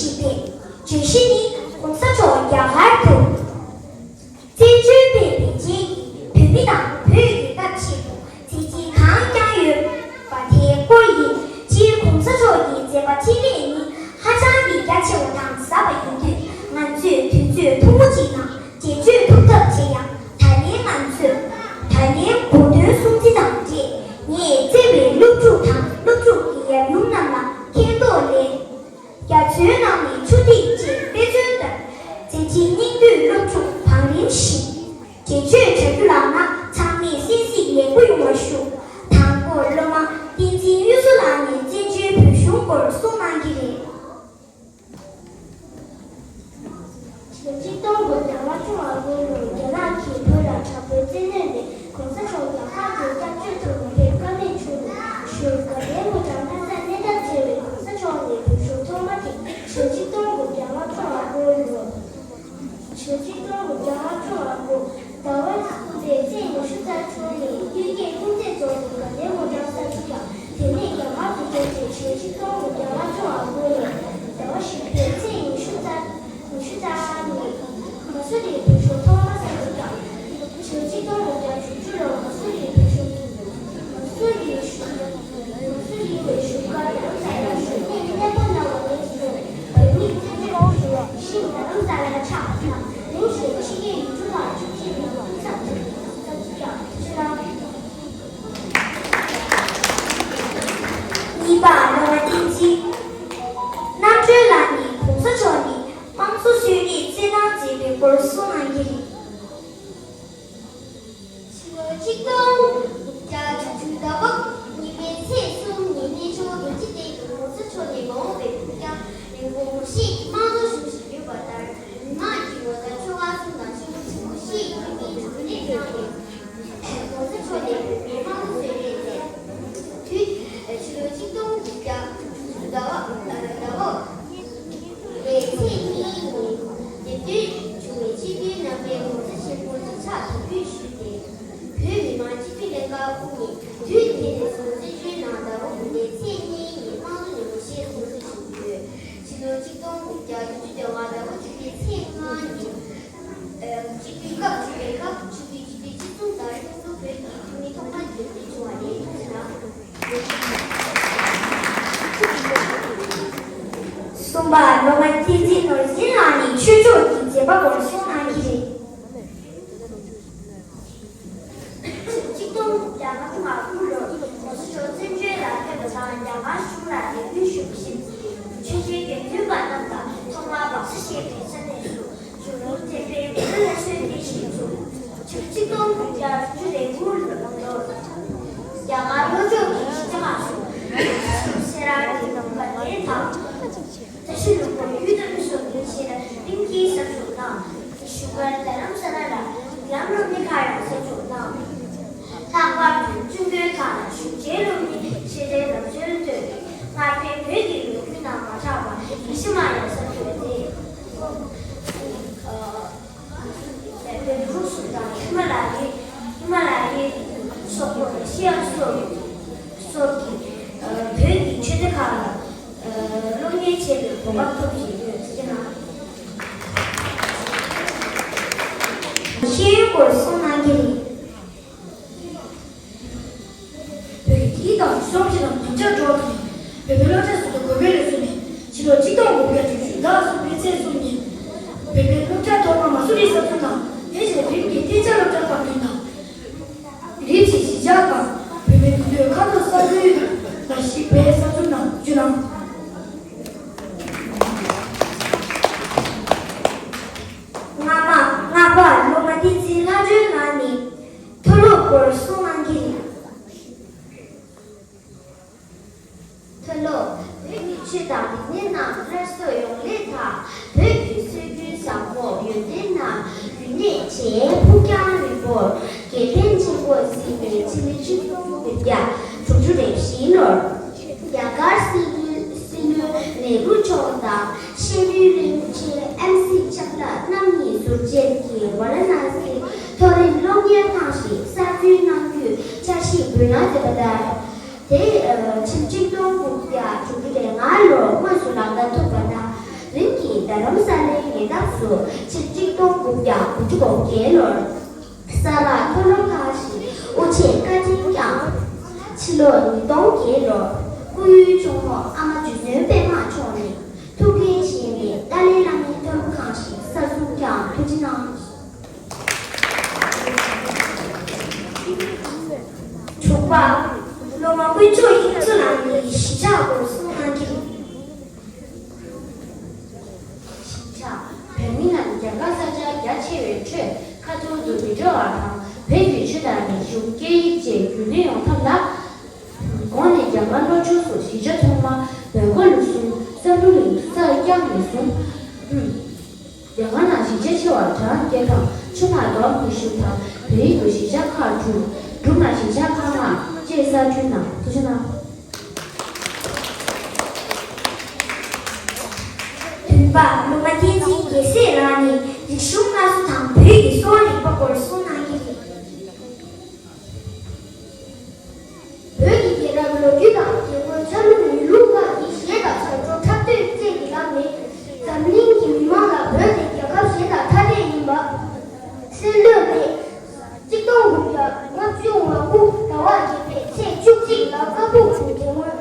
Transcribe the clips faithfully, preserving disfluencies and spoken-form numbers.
ཞིག་སྟེ། བརྗོད་གཞི་ནི་གོང་ས་མཆོག་རྒྱ་གར་དུ་བཙན་བྱོལ་དཔལ་འབྱོར་ཅན་གྱི་བོད་མི་དང་བོད་རྒྱལ་ཁབ་ཆེད་དུ་མཛད་རྗེས་གང་བསྐྱངས་ཡོད་པ་དེའི་སྐོར་ཡིན། སྤྱིར་གོང་ས་མཆོག་གི་མཛད་པ་འཕྲིན་ལས་ནི་ཧ་ཅང་གི་རྒྱ་ཆེ་བ་དང་ཟབ་པ་ཡིན་དུས། ང་ཚོས་དུས་ཚོད་ཐུང་ངུ་ཅིག་ནང་འགྲེལ་བརྗོད་ཐུབ་ཐབས་བྱེད་ཡ། ད་ལན་ང་ཚོས། ད་ལན་གོ་སྟོན་སྲུང་བརྩི་དང་འབྲེལ་ངས་བརྩེ་བའི་སློབ་ཕྲུག་དང་སློབ་ཕྲུག་གི་ཡབ་ཡུམ་རྣམས་ལ་མཁྱེན་རྟོགས་ལས། རྒྱ་མཚོའི་ནང་ནས་ཆུ་ཐིགས་ཅེས་དཔེ་མཚོན་ལྟར། མཛད་རྗེས་སྙིང་བསྡུས་སློབ་ཕྲུག་བང་རིམ་བཞི། འགྲེལ་བརྗོད་བྱ་རྒྱུ་ལགས་ན་ཚང་མས་གསན་གཟིགས་ལེགས་པོ་ཡོང་བ་ཞུ། དང་པོ་སློབ་མ་བསྟན་འཛིན་དབུས་སུ་ལགས་ནས་བཙན་བྱོལ་བོད་གཞུང་སྐོར་གསུང་གནང་གི་རེད། ཕྱི་ལོ་ཆིག་སྟོང་དགུ་བརྒྱ་ལྔ་བཅུ་ང་དགུ་ལོར་རྒྱ་ནག་གིས་བོད་ལ་དྲག་པོའི་བཙན་གནོན་ནས་གོང་ས་མཆོག་རྒྱ་གར་དུ་སྐྱབས་བཅོལ་དུ་མ་ཕེབས་ཀ་མེད་བྱུང་རུང་། གཞུང་དགའ་ལྡན་ཕོ་བྲང་ལྷ་སར་གནས་སྟངས་བཙལ་བའི་གོང་ས་མཆོག་ནས་བོད་གཞུང་ཐོག་མ་དེ་ཕྱི་ལོ་ཆིག་སྟོང་དགུ་བརྒྱ་ལྔ་བཅུ་ང་དགུ་ལོར། ཕྱི་ལོ་ཆིག་སྟོང་དགུ་བརྒྱ་ལྔ་བཅུ་ང་དགུ་ཟླ་བ་གསུམ་པའི་ཚེས་ཉི་ཤུ་རྩ་དྲུག་ཉིན་དབུས་སྐད་ལྷུང་བཟེད་རྫོང་གི་དགའ་ལྡན་ཕོ་བྲང་གསར་འཛུགས་ཀྱང་། དེ་ནས་རྒྱ་གར་དུ་བསྐྱོད་རྗེས་ཕྱི་ལོ་ཆིག་སྟོང་དགུ་བརྒྱ་ལྔ་བཅུ་ང་དགུ་ལོར་ཟླ་བ་བཞི་པའི་ཚེས་ཉི་ཤུ་རྩ། ཉི་ཤུ་རྩ་ལྔ་ཉིན་མ་སུ་རིའི་བོད་གཞུང་ཐོག་མ་གསར་འཛུགས་ཀྱང་། ཕྱི་ལོ་ཆིག་སྟོང་དགུ་བརྒྱ་དྲུག་ཅུ་ལོར་མ་སུ་རིའི་བོད་གཞུང་གིས་མ་སུ་རིའི་གཞུང་། མ་སུ་རིའི་བོད་གཞུང་སྒར་རྡ་རམ་ས་ལར་གཞོན་ནུའི་གནས་སྤོ་གནང་བ་ནས་བཟུང་བོད་མིའི་བཙན་བྱོལ་བོད་གཞུང་ཞིང་རྡ་རམ་ས་ལར་ཆགས་པ་དང་། དེ་བཞིན་ཕྱི་རྒྱལ་ཡུལ་གྲུ་ཁག་བཅུ་གཅིག་ནང་གསར་འཛུགས་ཀྱང་། ཕྱི་ལོ། གཉིས་པ་སློབ་མ་བསྟན་འཛིན་རྣམ་གྲོལ་ལགས་ནས་གོང་ས་མཆོག་ནས་དམངས་གཙོ་འཚོལ་སྐྱེད་བརྩེ་གདུང་མཛད་པའི་སྐོར་གསུང་གནང་གི་རེད། ཕྱི་ལོ་ཆིག་སྟོང་དགུ་བརྒྱ་དྲུག་ཅུ་ཟླ་བ་གཉིས་པའི་ཚེས་གསུམ་ཉིན་གནས་མཆོག་རྡོ་རྗེ་གདན་དུ་གོང་ས་མཆོག་ནས་མ་འོངས་པའི་བོད་རྒྱ་རིང་པོ་ངོ་ཤེས་ཀྱི་དམངས་གཙོ་བཞུགས་བཞིན་ཡོད་པ་ལྟར། མི་དམངས་ཀྱི་ངོ་མཚར་ཆོ་ག་གསུམ་དང་ཆེན་པོ་ཆེན་པོ་བཞི་ཡི་ཐུགས་ཉིད་དྲུག་ལས་བསྐྱངས་ཏེ། གོང་ས་མཆོག་ནས་བོད་མིའི་དམངས་གཙོ་འཚོལ་སྐྱེད་མཛད་དུས། ཕྱི་ལོ་ཆིག་སྟོང་དགུ་བརྒྱ་དྲུག་ཅུ་ཟླ་བ་ཟླ་བ་ལོའི་ཚེས་གཉིས་ཉིན་དེ་དུས་བྱུང་བའི་ཆིབས་བསྒྱུར་རྣམ་པའི་ངོ་མཚར་ཆེན་པོ་གཅིག་ཆགས་དོན་འཁྱོལ་ཞུས་ཏེ། བོད་མི་མང་སྤྱི་འཐུས་ལྷན་ཁག་དབུས་ནས་དུས་དེ་ནས་བཟུང་བཙན་བྱོལ་ནང་ཟླ་བ་དགུ་པའི་ཚེས་གཉིས་ཉིན་དམངས་གཙོ་ཉིན་མོ་ཞེས་སྲུང་བརྩི་ཞུ་གི་ཡོད། ཕྱི་ལོ་ཆིག་སྟོང་དགུ་བརྒྱ་བདུན་ཅུ་དོན་ལྔ་ཟླ་བ་བཅུ་པའི་ཚེས་ལྔ་ཉིན། སྤྱི་འཐུས་སྐབས་བཅུ་པའི་སྐབས་ཆིབས་བསྒྱུར་སྤྱི་འཐུས་སྤྱི་གསུམ་དང་ཁྲིམས་བཟོ་བོད་ཀྱི་འཐུས་མི་ཐོག་མ་འདེམས་ཐོན་བྱུང་བ་རེད། ཐུགས་རྗེ་གནང་། གསུམ་པ་སློབ་མ་བསྟན་འཛིན་ནོར་འཛིན་ལགས་ནས་ཆོས་ཕྱོགས་ཀྱི་མཛད་པ་སྐོར་གསུང་གནང་གི་རེད། ཆིག་སྟོང་དགུ་བརྒྱ་ལྔ་བཅུ་ང་དགུ་ལོར་གོང་ས་མཆོག་བཙན་བྱོལ་ལ་ཕེབས་པ་དང་། རྒྱ་གར་གཞུང་ལ་རེ་སྐུལ་ཞུས་པ་བཞིན། ཆོས་བྱེད་དགེ་འདུན་པ་རྣམས་དང་ཐོག་མར་སྦག་ས་ཞེས་པའི་ས་གནས་སུ་བཞུགས་རུང་བསྟན་པའི་གོ་ལ་སྲོལ་འདི་བཞིན་བྱུང་། ཆིག་སྟོང་དགུ་བརྒྱ་དྲུག་ཅུ་རེ་དགུ་ལོར་རྒྱ་གར་ལྷོ་ཕྱོགས་ཀྱི་གཞིས་ཆགས་སུ་སེ་ར་ལྡེ་ལུང་དགའ་ལྡན་དང་། བཀྲ་ཤིས་ལྷུན་པོ་གཡུ་སྟོན་སོགས་ཀྱི་ཆེད་རིམ་གྱིས་གསར་འཛུགས་གནང་། བཞུགས་སྒར་རྡ་རམ་ས་ལ་ལ་མདུན་ལམ་སློབ་གཉེར་ཁང་ཡང་གསར་འཛུགས་གནང་། ལྷག་པར་དུ་ཆུ་འགོའི་ཁ་ལ་ཞུགས་ཆེན་སློབ་གཉེར་ཆེད་དོན་རབ་འབྱོར་བཏོན། སྔར་བོད་ཀྱི་ལོ་རྒྱུས་ནང་མ་གྲགས་པ་ཡེ་ཤུ་མ་ཡ་ས་ཐོས་ཏེ། བོད་འབྲུག་གསུམ་དང་ཧི་མ་ལ་ཡའི་ཧི་མ་ལ་ཡའི་སོག་པོ་ཨེ་ཤེ་ཡ་སོགས་སོགས་ཀྱི་བོད་ཀྱི་ཆོས་སྡེ་ཁག་ལ་སློབ་གཉེར་བྱེད་པའི་གོ་སྐབས་ཐོབ་ཅིང་ཡོད་ཅེས་གནང་། ཤེས་ཡོན་སྐོར་གསུང་གནང་གི་རེད། བོད་ཀྱི་དེང་དང་གཞོན་སྐྱེས་རྣམས་ཉམས་ཆག་འགྲོ་བ་དང་། བོད་པའི་སློབ་གྲྭ་སོགས་སུ་དགོས་པའི་ལས་བཟོས་ནས་ཕྱི་ལོ་ཆིག་སྟོང་དགུ་བརྒྱ་དྲུག་ཅུ་ཟླ་གསུམ་པའི་ཚེས་གསུམ་ཉིན། བོད་པའི་སློབ་གྲྭ་ཐོག་མ་མ་སུ་རི་གསར་འཛུགས་དང་། དེ་བཞིན་རིམ་གྱིས་གཏན་འཇགས་སློབ་གྲྭ་ཁག་བདུན་དང་། རིམ་བཞིན་གཞིས་ཆགས་དང་བོད་པའི་འདུས་སྡོད་ཁ་ཐོར་ས་ཁུལ་ལ་གཞིས་སྤོས་གསར་འཛུགས་གནང་རྒྱུ་གནང་། ལྔ་པ་སློབ་མ་བསྟན་འཛིན་ལྷ་སྒྲོན་ལགས་ནས་མཐོ་སློབ་སྐོར་གསུང་གནང་གི་རེད། མཐོ་སློབ། བོད་ཀྱི་ཆོས་དང་རིག་གནས་རྣམས་སླར་གསོ་ཡོང་སླད་དང་། བོད་ཀྱི་སྲོལ་རྒྱུན་བཟང་པོ་ཡོན་ཏན་རྣམས་རིག་གནས་བྱེད་ཕུགས་རྒྱང་རིང་པོར་འགེལ་ཐེངས་ཆེན་པོ་ཟིན་ནས་ཕྱི་ལོ་ཆིག་སྟོང་དགུ་བརྒྱ་དྲུག་ཅུ་རེ་བཞི་ལོར་རྒྱ་གར་སྲིད་བློན་སྲིད་བློན་ནེ་རུ་མཆོག་དང་ཤེས་རིག་བློན་ཆེན་ཨེམ་སི་ལྕམ་ལགས་རྣམ་གཉིས་ཟུར་མཇལ་གྱིས་ཝཱ་ར་ཎ་སིའི་མཐོ་རིམ་སློབ་གཉེར་ཁང་ཞིག་གསར་འཛུགས་གནང་རྒྱུའི་འཆར་གཞི་འབུལ་གནང་མཛད་པ་ལྟར། དེ་ཕྱི་ལོ་ཆིག་སྟོང་དགུ་བརྒྱ་དྲུག་ཅུ་རེ་ལྔ་ལོར་དངོས་སུ་ལག་བསྟར་ཐུབ་པ་དང་ རིམ་གྱིས་རྡ་རམ་ས་ལའི་ཉེ་འདབས་སུ་ཕྱི་ལོ་གཅིག་སྟོང་དགུ་བརྒྱ་དགུ་བཅུ་གོ་བརྒྱད་ལོར་ས་རཱ་མཐོ་སློབ་ཁག་གཞིས་དབུ་ཆེ་བཀའ་དྲིན་བསྐྱངས། ཕྱི་ལོ་ཉིས་སྟོང་བརྒྱད་ལོར་སྐུ་ཡོན་ཆེན་མོ་ཨ་མ་འཇུ་བཟུན་པད་མ་མཆོག་ནས་ཐུགས་འགན་བཞེས་ནས་ཏཱ་ལའི་བླ་མའི་མཐོ་སློབ་ཁག་གཞིས་གསར་འཛུགས་བསྐྱངས། ཐུགས་རྗེ་གནང་། དྲུག་པ། སློབ་མ་དཀོན་མཆོག་དབྱིངས་མཚོ་ལགས་ནས་གཞིས་ཆགས་སྐོར་གསུང་གནང་གི་རེད། གཞིས་ཆགས་བོད་མི་རྣམས་རྒྱ་གར་ས་ཆ་རྒྱ་ཆེ་བའི་ཁྲོད་ཁ་ཐོར་དུ་མི་འགྲོ་བ་དང་། བོད་ཀྱི་ཆོས་དང་རིག་གཞུང་སྐད་ཡིག་བཅས་རྒྱུན་གནས་ཡོང་ཐབས་ལ། གོང་ནས་རྒྱ་གར་ལྷོ་ཕྱོགས་སུ་གཞིས་ཆགས་ཐོག་མ་བོད་སྒར་ལུགས་གསུམ་བསམ་གྲུབ་གླིང་དུ་གསར་བསྐྱངས་ནས་བཟུང་། རྒྱ་གར་ནང་གཞིས་ཆགས་ཆེ་བ་གྲངས་བརྒྱད་དང་། ཆུ་ནག་འདོམ་ཉི་ཤུ་དང་། བོད་ཡིག་ཏུ་གཞིས་ཆགས་ཁག་དྲུག་འབྲུག་ནང་གཞིས་ཆགས་ཁག་ལྔ་བཅས་གསར་བསྐྲུན་གནང་། ཐུགས་རྗེ་གནང་། བདུན་པ། སློབ་མ་བསྟན་འཛིན་རྒྱལ་མཚན་ལགས་ནས་རིག་གཞུང་སླར་གསོ་དང་བོད་ཀྱི་གསོ་བ་རིག་པ་སྐོར་གསུང་གནང་གི་རེད། བོད་ཀྱི་རྒྱལ་རབས་ལོ་རྒྱུས་དང་རྒྱལ་སྒོའི་ཆ་ལུགས་ཡུལ་ལུགས་ཁག་གི་གཞས་དང་ཟབ་སྦྱོང་འཁྲབ་སྟོན་བཅས་ཀྱི་ལམ་ནས་འཛམ་གླིང་གི་མི་མང་ལ་བོད་དེ་རྒྱལ་ཁབ་གཞན་དང་ཐ་དད་ཡིན་པ་གསལ་སྟོན་ནས། གཅིག་སྟོང་དགུ་བརྒྱ་ལྔ་བཅུ་ང་དགུ་ཟླ་བ་བརྒྱད་པའི་ཚེས་བཅུ་གཅིག་ལ་ཀ་སྦུག་ཏུ་དེ་སྔོན་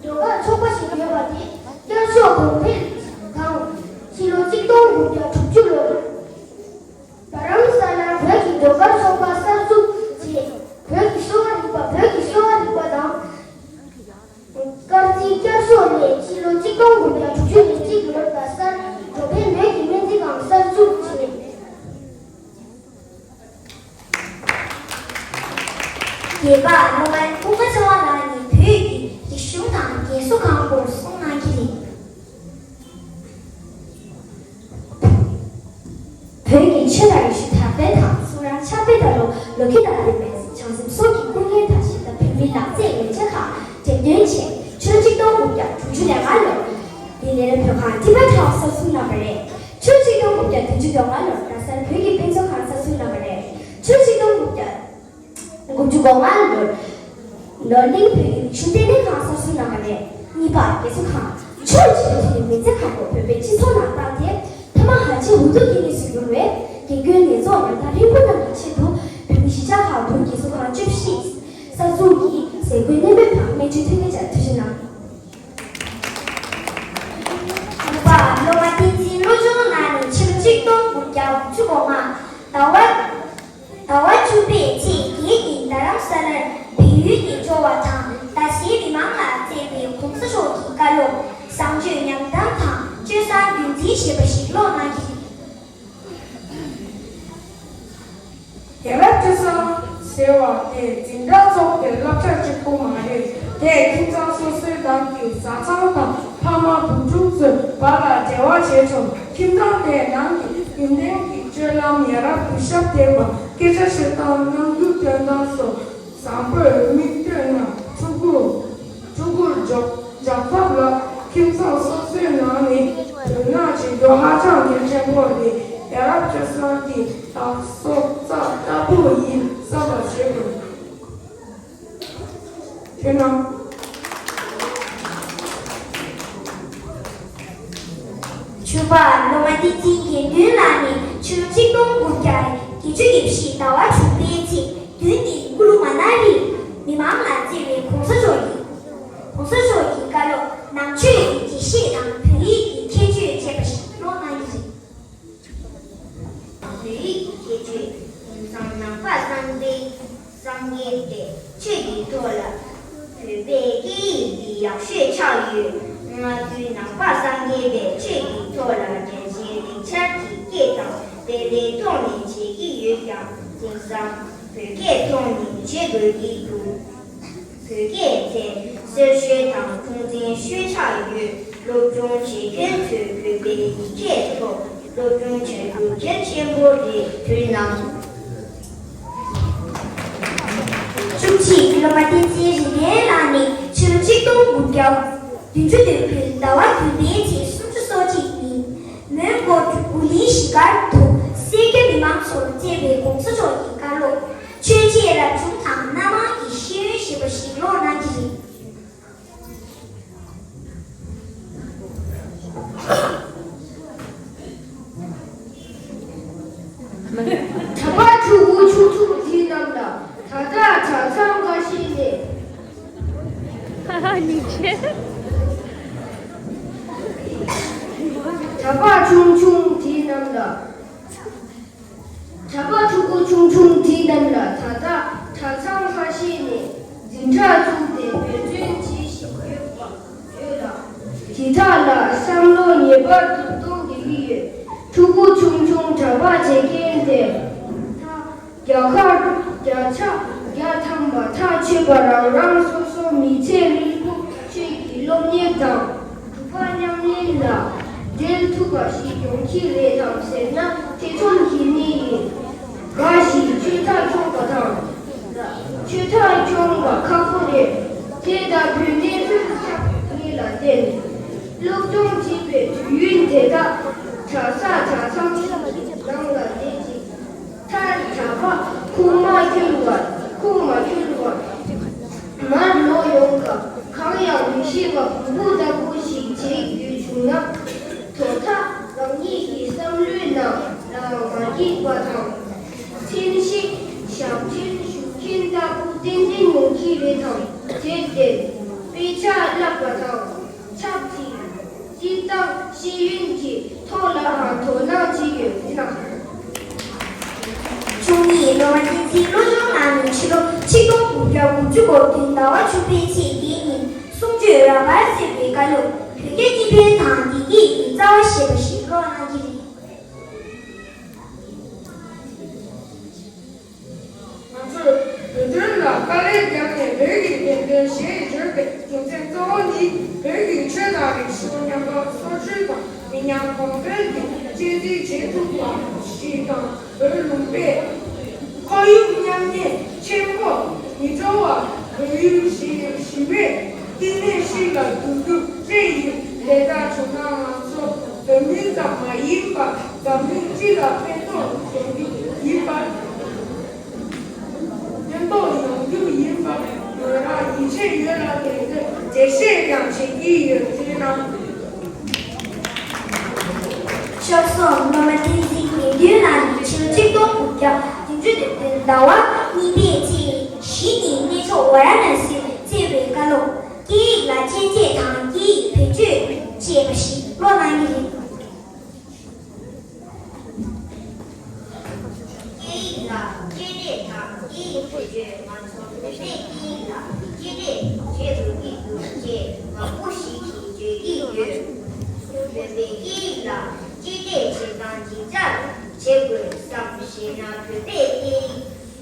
ཟློས་གར་ཚོགས་པ་ཞིག་ཡོད་པ་དེ་བསྐྱར་གསོ་གོང་འཕེལ་དང་། ཕྱི་ལོ་གཅིག་སྟོང་དགུ་བརྒྱ་དྲུག་ཅུ་ལོར་རྡ་རམ་ས་ལར་བོད་ཀྱི་ཟློས་གར་ཚོགས་པ་གསར་འཛུགས་བྱས། བོད་ཀྱི་གསོ་བ་རིག་པ། བོད་ཀྱི་གསོ་བ་རིག་པ་དང་། སྐར་རྩིས་བསྐྱར་གསོ་ལས་ཕྱི་ལོ་གཅིག་སྟོང་དགུ་བརྒྱ་དྲུག་ཅུ་རེ་གཅིག་ལོར་རྡ་སར་འགྲོ་ཕན་བོད་ཀྱི་སྨན་རྩིས་ཁང་གསར་འཛུགས་བྱས། བརྒྱད་པ། སློབ་དཔོན་ཀུན་དགའ་ཚེ་དབང་ལགས་ནས་བོད་ཀྱི་རིག་གཞུང་དང་རྒན་གསོ་ཁང་སྐོར་གསུང་གནང་གི་རེད། བོད་ཀྱི་ཆོས་དང་རིག་གཞུང་དར་སྤེལ་དང་གསུང་རབ་ཕྱག་དཔེ་ལྟ་ལོ་ལོ་རྒྱུས་དང་ལྡན་པའི་བྱང་སེམས་སོགས་ཀྱི་ཀུན་གླེང་དར་ཞིང་དང་བོད་མིའི་ལག་རྩལ་ལས་བྱེད་ཁག་འགྲེམས་སྟོན་བྱས། ཕྱི་ལོ་གཅིག་སྟོང་དགུ་བརྒྱ་དྲུག་ཅུ་རེ་ལྔ་ལོར་ལྡི་ལིར་བོད་ཁང་ཊི་བེཊ་ཧའུ་སི་གསར་འཛུགས་གནང་བ་རེད། ཕྱི་ལོ་གཅིག་སྟོང་དགུ་བརྒྱ་བདུན་ཅུ་དོན་ལྔ་ལོར་རྡ་སར་བོད་ཀྱི་དཔེ་མཛོད་ཁང་གསར་འཛུགས་གནང་བ་རེད། ཕྱི་ལོ་གཅིག་སྟོང་དགུ་བརྒྱ་དགུ་བཅུ་གོ་ལྔ་ལོར་ནོར་གླིང་བོད་ཀྱི་རིག་གཞུང་ལྟེ་གནས་ཁང་གསར་འཛུགས་གནང་བ་རེད། གཉིས་པ། རྒན་གསོ་ཁང་། ཕྱོགས་བཞི་པའི་མི་ཚེ་ཁག་པོ་བོད་པའི་སྤྱི་ཚོགས་ནང་བཏང་སྟེ་མཐའ་མ་ཧ་ཅང་འུ་ཐུག་གི་གནས་སུ་གྱུར་བས། རྒན་རྒོན་ལས་ཚོགས་ཉམ་ཐག་ལྷུན་པོ་རྣམས་ཀྱི་ཆེད་དུ་བོད་མི་གཞིས་ཆགས་ཁག་ཏུ་རྒན་གསོ་ཁང་བཅུ་བཞི་གསར་འཛུགས་ཀྱིས་ཟས་གོས་གནས་སྤོས་དང་སྨན་བཅོས་མཐུན་རྐྱེན་བཅས་ཐུགས་རྗེ་གནང་། དྲུག་པ། སློབ་མ་བསྟན་འཛིན་བློ་སྦྱོང་ལགས་ནས་ཕྱི་ལོ་གཅིག་སྟོང་དགུ་བརྒྱ་དགུ་བཅུ་གོ་ལྔ་ཟླ་བ། ཟླ་བ་བཅུ་པའི་ཚེས་བརྒྱད་ཉིན་རྡ་རམ་ས་ལར་བལ་ཡུལ་ནས་འབྱོར་བ་དང་། རྡ་སའི་མི་མང་ལ་བསྩལ་བའི་གོང་ས་མཆོག་གི་བཀའ་སློབ་བཟང་སྤྱོད་ཉམས་དམ་དང་སྤྱོད་བཟང་རྒྱུན་འཛིན་ཞེས་པ་ཞིག་ཀློག་གནང་གི་རེད། རྒྱལ་རབས་སྤྱོད་བཟང་ཟེར་བ་དེ་འཛིན་གྲྭ་ཚོགས་པའི་བསླབ་བྱ་གཅིག་པུ་མ་རེད། དེས་ཁྱིམ་ཚང་སོ་སོའི་ནང་གི་བཟའ་ཚང་དང་ཕ་མ་བུ་ཕྲུག་ཚོའི་བར་ལ་འབྲེལ་བ་བྱས་ཆོག་ཁྱིམ་ཚང་དེའི་ནང་གི་ཡོན་ཏན་གྱི་སྤྱོད་ལམ་ཡ་རབས་སུ་ཞབས་འདེགས་པ། སྐད་ཆ་བཤད་སྟངས། རྣམ་འགྱུར་སྟོན་སྟངས་སོགས་བཟང་པོས་མིག་ལྟོས་ན། ཕྲུ་གུར་ཕྲུ་གུར་འཇོག་འཇགས་ཐབས་ལ་ཁྱིམ་ཚང་སོ་སོའི་ནང་ནས་དོ་སྣང་བྱེད་རྒྱུ་ཧ་ཅང་གལ་ཆེན་པོ་རེད། ཡ་རབས་སྤྱོད་བཟང་གི་ལག་སོགས་རྩ་ལྟ་བུ་ཡིན་བསམ་པ་བྱེད་དགོས། ཁྱོད་རང་། བཅུ་པ། སློབ་མ་བསྟན་འཛིན་དགེ་འདུན་ལགས་ནས་ཕྱི་ལོ་གཅིག་སྟོང་དགུ་བརྒྱ་བརྒྱད་ཅུ་གྱ་བཞི་ཟླ་བ་དྲུག་པའི་ཚེས་བདུན་ཉིན་ཀུ་ལུ་མ་ན་ལིར་མི་མང་ལ་བསྩལ་བའི་གོང་ས་མཆོག་གི་གོང་ས་མཆོག་གི་བཀའ་སློབ་ནང་ཆོས་ཀྱི་འགྲེལ་བཤད་དང་བོད་ཡིག་གི་ཁྱད་ཆོས་བཅས་པ་ཞིག་ཀློག་གནང་གི་རེད། བོད་ཡིག་གི་ཁྱད་ཆོས། དེང་སང་ནང་པ་སངས་རྒྱས་སངས་རྒྱས་པའི་ཆོས་ཀྱི་ཐོག་ལ་བོད་པའི་སྐད་ཡིག་འདི་ཡག་ཤོས་ཆགས་ཡོད། སྔ་དུས་ནང་པ་སངས་རྒྱས་པའི་ཆོས་ཀྱི་ཐོག་ལ་འགྲེལ་ཆེན་རིག་འཆར་གྱི་སྐད་དང་དཔེ་ལེན་ཐོག་ནས་བྱེད་ཀྱི་ཡོད་ཀྱང་དེང་སང་བོད་སྐད་ཐོག་ནས་བྱེད་དགོས་ཀྱི་འདུག་བོད་སྐད་དེ་གསལ་ཤོས་དང་ཁུངས་བཙན་ཤོས་ཆགས་ཡོད། སློབ་སྦྱོང་བྱེད་མཁན་ཚོས་བོད་པའི་ཡིག་སྐད་ཐོག་སློབ་སྦྱོང་བྱ་རྒྱུ་གལ་ཆེན་པོ་རེད། དོན་ནམ། བཅུ་གཅིག་སློབ་མ་བསྟན་འཛིན་རིག་ལྡན་ལགས་ནས་ཕྱི་ལོ་གཅིག་སྟོང་དགུ་བརྒྱ་བདུན་ཅུ་དོན་དགུའི་ཟླ་བ་བདུན་པའི་ཚེས་སུམ་ཅུ་སོ་གཅིག་ཉིན་མོན་གྷོ་གུ་ལིའི་གཞིས་སྒར་དུ་སེར་སྐྱ་མི་མང་ཚོར་བསྩལ་བའི་གོང་ས་མཆོག་གི་བཀའ་སློབ་ཆོས་འཆད་རབ་བྱུང་དང་སྣ་མང་གི་ཤེས་ཡོན་ཞེས་པ་ཞིག་ཀློག་གནང་གི་རེད། ད་ལྟ་གྲྭ་ཚང་ཁ་ཤས་ནས། ཧ་ཧ། སྙིང་རྗེ། གྲྭ་པ་ཆུང་ཆུང་དེ་རྣམས་ལ། གྲྭ་པ་ཕྲུ་གུ་ཆུང་ཆུང་དེ་རྣམས་ལ་ད་ལྟ་གྲྭ་ཚང་ཁ་ཤས་ནས་འཛིན་གྲྭ་བཙུགས་ཏེ་འབད་བརྩོན་བྱེད་བཞིན་ཡོད་པ་ཡོད་ལ། དེ་དག་ལ་བསམ་བློ་ངེས་པར་དུ་གཏོང་དགོས་ཀྱི་ཡོད། ཕྲུ་གུ་ཆུང་ཆུང་གྲྭ་པ་བྱེད་མཁན་དེ། རྒྱ་གར་བརྒྱ་ཆ་བརྒྱ་ཐམ་པ་ཐག་ཆོད་པ་རང་རང་སོ་སོ་མི་ཚེ་རིང་པོ་ཆོས་ཀྱི་སློབ་གཉེར་དང་སྒྲུབ་པ་ཉམས་ལེན་ལ་འབྲེལ་ཐུབ་པ་ཞིག་ཡོང་གི་རེད་དམ་ཟེར་ན་ཐེ་ཚོམ་གྱི་གནས་ཡིན། འགའ་ཞིག་ཆོས་ཐག་ཆོད་པ་དང་། ཆོས་ཐག་ཆོད་པ་ཁག་པོ་རེད། དེ་ལྟ་བུའི་གནས་ཚུལ་ཁག་གཉིས་ལ་བརྟེན། སློབ་སྦྱོང་བྱེད་པའི་དུས་ཡུན་དེ་དག་གྲྭ་ས་གྲྭ་ཚང་ནང་ལ་བསྡད་ཅིང་། མཐར་གྲྭ་པ་ཁུངས་མ་འཁྱོལ་བར་ཁུངས་མ་འཁྱོལ་བར་མར་ལོག་ཡོང་སྐབས་གང་ཡང་མི་ཤེས་པ་བོང་བུ་ལྟ་བུ་ཞིག་བྱེད་དགོས་བྱུང་ན། དོ་ཐག་རང་ཉིད་ཀྱི་བསམ་བློའི་ནང་ལ་མ་སྐྱིད་པ་དང་། མཚན་གཞི་ཞབས་འདྲེན་ཞུ་མཁན་ལྟ་བུ་ཏན་ཏན་ཡོང་གི་རེད་དམ། དེར་བརྟེན་དཔེ་ཆ་བསླབ་པ་དང་ཆབས་ཅིག་སྤྱིར་བཏང་ཤེས་ཡོན་གྱི་ཐོག་ལའང་དོ་སྣང་བྱེད་ཡོད་ཟེར་ན། ཆུང་མིས་སློབ་མ་བསྟན་འཛིན་བློ་སྦྱོང་གནང་ནས་ཕྱི་ལོ་ཆིག་སྟོང་དགུ་བརྒྱ་དགུ་བཅུ་གོ་བདུན་ཟླ་བ་བཅུ་པའི་ཚེས་བརྒྱད་ཉིན་གསུང་ཆོས་རབ་དབར་གཙོས་པའི་བཀའ་སློབ་བོད་རྒྱ་གཉིས་ཕན་དང་བདེ་སྐྱིད་ཀྱི་རྩ་བ་ཞེས་པ་ཞིག་ཀློག་གནང་གི་རེད། ང་ཚོས་བོད་དོན་ལ་དཀའ་ལས་བརྒྱབ་ནས་བོད་ཀྱི་བདེན་དོན་ཞེས་བརྗོད་པའི་རྒྱུ་མཚན་གཙོ་བོ་ནི་བོད་ཀྱི་ཆོས་དང་རིག་གཞུང་ཉམས་པ་སོར་ཆུད་དང་མི་ཉམས་གོང་འཕེལ་གྱི་གཅེས་འཛིན་བྱེད་ཐུབ་པ་ཞིག་དང་། བོད་ལུང་པས་ཁོར་ཡུག་མཉམ་གནས་ཆེན་པོ་མི་འགྲོ་བར་བོད་ཡུལ་ཞི་ཞི་བའི་བསྟི་གནས་ཤིག་ལ་འགྱུར་རྒྱུ་རེ་ཡིན། དེ་ལྟར་བྱུང་ན་ང་ཚོ་བོད་མི་ཙམ་མ་ཡིན་པར་འཛམ་གླིང་སྤྱི་ལ་ཕན་ཐོགས་ཡོང་རྒྱུ་ཡིན་པར། ཕན་ཐོགས་ཡོང་རྒྱུ་ཡིན་པར་ང་རང་ཡིད་ཆེས་ཡོད་ལ། དེ་ཚོའི་འགྲེལ་བཤད་ཀྱང་བྱེད་ཀྱི་ཡོད་ཅེས་གནང་། ཤོག་སོང་། སློབ་མ་བསྟན་འཛིན་དགེ་འདུན་ལགས་ནས་ཕྱི་ལོ་ཆིག་སྟོང་དགུ་བརྒྱ་བདུན་ཅུ་དོན་བདུན་ཟླ་བ་གཉིས་པའི་ཚེས་བཞི་ཉིན་གནས་མཆོག་ཝཱ་ར་ཎ་སིར་བསྩལ་བའི་བཀའ་སློབ། སྐད་ཡིག་ལ་གཅེས་འཛིན་དང་སྐད་ཡིག་བེད་སྤྱོད་ཅེས་པ་ཞིག་ཀློག་གནང་གི་རེད། སྐད་ཡིག་ལ་གཅེས་སྤྲས་དང་སྐད་ཡིག་བེད་སྤྱོད། ང་ཚོ་བོད་པའི་སྐད་ཡིག་ལ་གཅེས་སྤྲས་བྱེད་དགོས་ཀྱི་འདུག་ཅེས་མང་པོ་ཞིག་གིས་བརྗོད་ཀྱི་ཡོད། བོད་པའི་སྐད་ཡིག་ལ་གཅེས་སྤྲས་བྱེད་སྟངས་ཇི་ལྟར་བྱེད་དགོས་སམ་ཞེ་ན། བོད་པའི་སྐད་ཡིག་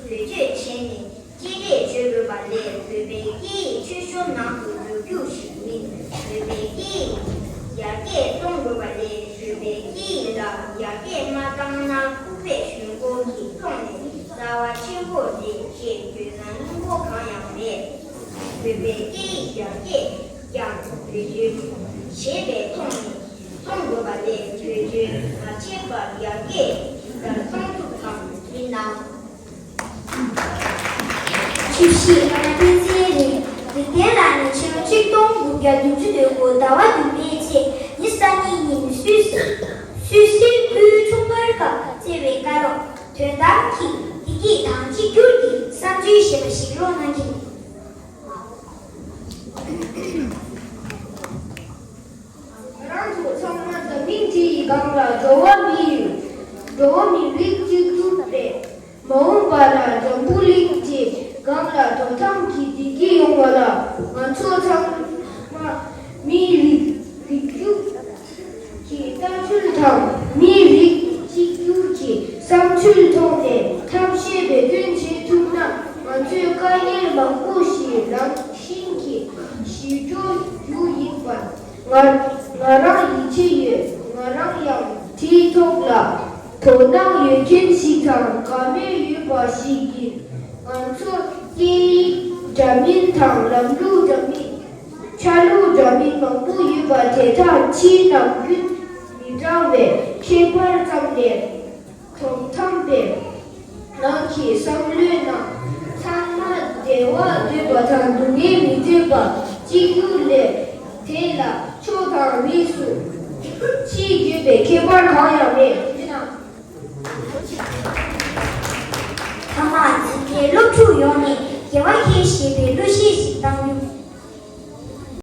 བེད་སྤྱོད་བྱས་ནས་གཅེས་སྤྲས་བྱེད་དགོས་པ་ལས་བོད་པའི་སྐད་ཡིག་ཆོས་ཕྱོགས་ནང་དུ་འགྲོ་རྒྱུ་ཞིག་མིན། བོད་པའི་སྐད་ཡིག་ཡར་རྒྱས་གཏོང་དགོས་པ་ལས་བོད་པའི་སྐད་ཡིག་ལ་ཡར་རྒྱས་མ་བཏང་ན་ལྐུགས་པའི་ཞུན་འཁོར་གྱི་ཐོག་ནས་རྩ་བ་ཆེན་པོ་རེད་ཅེས་བརྗོད་ན་སྙིང་པོ་གང་ཡང་མེད། བོད་པའི་སྐད་ཡིག་ཡར་རྒྱས་ཀྱང་བེད་སྤྱོད་བྱེད་པའི་ཐོག་ནས་གཏོང་དགོས་པ་ལས་བེད་སྤྱོད་མ་བྱས་པར་ཡར་རྒྱས་ཇི་ལྟར་གཏོང་ཐུབ་ཐབས་ཡིན་ནམ། བཅུ་བཞི། སློབ་མ་བསྟན་འཛིན་རིག་ལྡན་ལགས་ནས་ཕྱི་ལོ་ཆིག་སྟོང་དགུ་བརྒྱ་བདུན་ཅུ་དོན་དགུ་ཟླ་བ་བདུན་པའི་ཚེས་ཉི་ཤུ་རྩ་གཉིས་ཉིན་སུད་སི་སུད་སིའི་ཁུལ་ཁྲུང་པར་སྐབས་བསྩལ་བའི་བཀའ་སློབ། དོན་དམ་གྱི་བདེ་སྐྱིད་དང་གཅིག་གྱུར་གྱི་བསམ་ཚུལ་ཞེས་པ་ཞིག་ཀློག་གནང་གི་ཡིན། ང་རང་ཚོ་ཚང་མ་འཛམ་གླིང་འདིའི་སྒང་ལ་འགྲོ་བ་མི་ཡིན། འགྲོ་བ་མིའི་རིགས་གཅིག་གྱུར་རེད། མ་འོངས་པ་ལ་འཛམ་བུ་གླིང་འདིའི་སྒང་ལ་དོ་དམ་གྱི་བདེ་སྐྱིད་ཡོང་བ་ལ་ང་ཚོ་ཚང་མ་མིའི་རིགས་རིགས་རྒྱུད་ཀྱི་ལྟ་ཚུལ་དང་མིའི་རིགས་གཅིག་གྱུར་གྱི་བསམ་ཚུལ་ཐོག་ནས་ཐབས་ཤེས་འབད་བརྩོན་བྱེད་ཐུབ་ན་ང་ཚོའི་དཀའ་ངལ་མང་པོ་ཞིག་རང་བཞིན་གྱིས་ཞི་འགྲོ་རྒྱུ་ཡིན་པར། ང་ང་རང་ཡིད་ཆེས་ཡོད། ང་རང་ཡང་དེའི་ཐོག་ལ་དོ་སྣང་ཡོད་མཁན་ཞིག་དང་དགའ་མོས་ཡོད་པ་ཞིག་ཡིན། ང་ཚོ་སྐད་ཡིག་འདྲ་མིན་དང་ལམ་ལུགས་འདྲ་མིན། ཆ་ལུགས་འདྲ་མིན་མང་པོ་ཡོད་པ་དེ་དག་ཕྱིའི་ནམ་རྒྱུན་མི་འདྲ་བའི་ཁྱད་པར་ཙམ་ལས། དོ་དམ་པའི་ནང་གི་བསམ་བློའི་ནང་ཚང་མ་བདེ་བ་འདོད་པ་དང་སྡུག་བསྔལ་མི་འདོད་པ་གཅིག་གྱུར་ལས། དེ་ལ་ཆོས་དང་རིས་སུ་ཕྱིའི་བརྗོད་པའི་ཁྱད་པར་གང་ཡང་མེད། ཐ་མ་འཛིན་གྲྭའི་ སློབ་ཕྲུག་ཡོངས་ནས་དགེ་བ་འཁྱེར་ཞེས་པའི་གླུ་གཞས་ཤིག་བཏང་རྒྱུ།